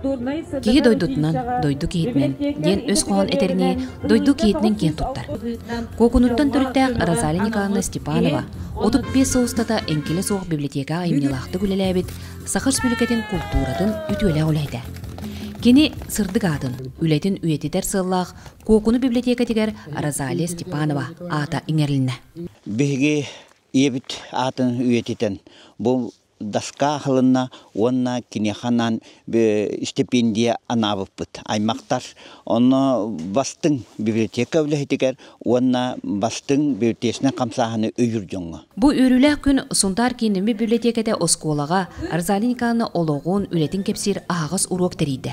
Киһи дойдутунан, дойду киһитинэн диэн өс хоһоон этэринии, дойду киһитинэн киэн туттар. Куокунуттан төрүттээх Розалия Николаевна Степанова 35 сыл устата эҥкилэ суох библиотека айымньылаахтык үлэлээбит Саха Республикатын култууратын үтүөлээх үлэһитэ. Кини сырдык аатын, үлэтин үйэтитэр сыаллаах Куокуну библиотекатыгар Розалия Степанова аата иҥэрилиннэ. Биһиги ийэбит аатын үйэтитэн бу доска аһылынна уонна киниэхэ анаан стипендия анаабыппыт аймахтар. Онно бастыҥ библиотека үлэһитигэр уонна бастыҥ библиотечнай хамсааһыны өйүүр дьоҥҥо. Бу үөрүүлээх күн Сунтаар кииннэммит библиотекэтэ оскуолаҕа Розалия Николаевна олоҕун, үлэтин кэпсиир аһаҕас уруок тэрийдэ.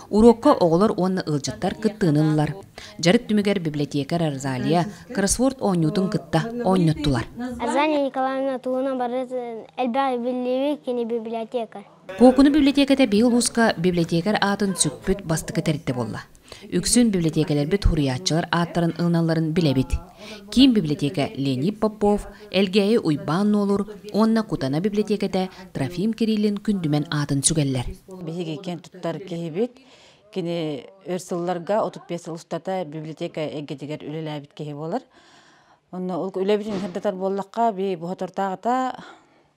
Уруокка оҕолор уонна ыалдьыттар кыттыыны ыллылар. Дьарык түмүгэр библиотекарь Розалия кроссворд оонньуутун кытта оонньоттулар. Розалия Николаевна туһунан бары элбэх биллибит кини библиотекарь. Куокуну библиотеката биһи улууска библиотекарь аатын сүкпүт бастакы тэрилтэ буолла. Үксүн библиотекэлэрбит суруйааччылар ааттарын ылыналларын билэбит. Киин библиотека Леонид Попов, Элгээйи Уйбаан Нуолур уонна Кутана библиотекэтэ Трофим Кириллин Күндүмэн аатын сүгэллэр. Биһиги киэн туттар киһибит. Кини өр сылларга 35 сыл устата библиотека эйгэтигэр үлэлээбит киһи буолар. Онно ол үлэбитин сырдатар буоллахха, би бу хотортааҕыта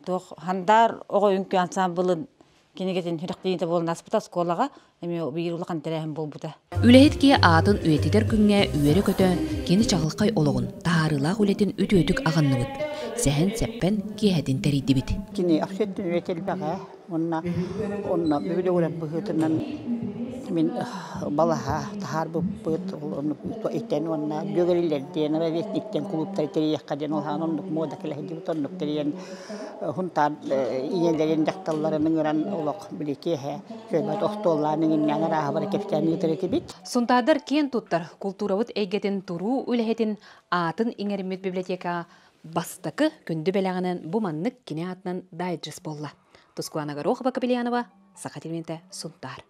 туох хандаар оҕо үҥкүү ансаамбылын кинигэтин сүрэхтэниитэ буолан ааспыта оскуолаҕа эмиэ биир улахан тэрээһин буолбута. Үлэһит киһи аатын үйэтитэр күҥҥэ үөрэ-көтө кини чаҕылхай олоҕун, таһаарыылаах үлэтин үтүөтүк аҕынныбыт, сэһэн-сэппэн киэһэтин тэрийдибит. Кини общественнай үлэтэ элбэҕэ уонна онно бүгүн быһыытынан мин балаһа таһаарбыппыт итэн уонна дьүөрэлэрдиэн ровесниктэн кулууптары тэрийиэххэ диэн ол хаан оннук муода кэлэ сылдьыбыт оннук тэрийэн Хунтаар ийэлэрин дьахталларын ыҥыран олох били киэһэ сөлбөт остуоллаан иҥиннээн арааһа бары кэпсээн ыытар этибит. Сунтаардар киэн туттар култуурабыт эйгэтин туруу үлэһитин аатын иҥэриммит библиотека бастакы күндү бэлэҕинэн бу маннык кини аатынан дайджест буолла. Тускулана Горохова-Капельянова, Саха телевидениетэ, Сунтаар.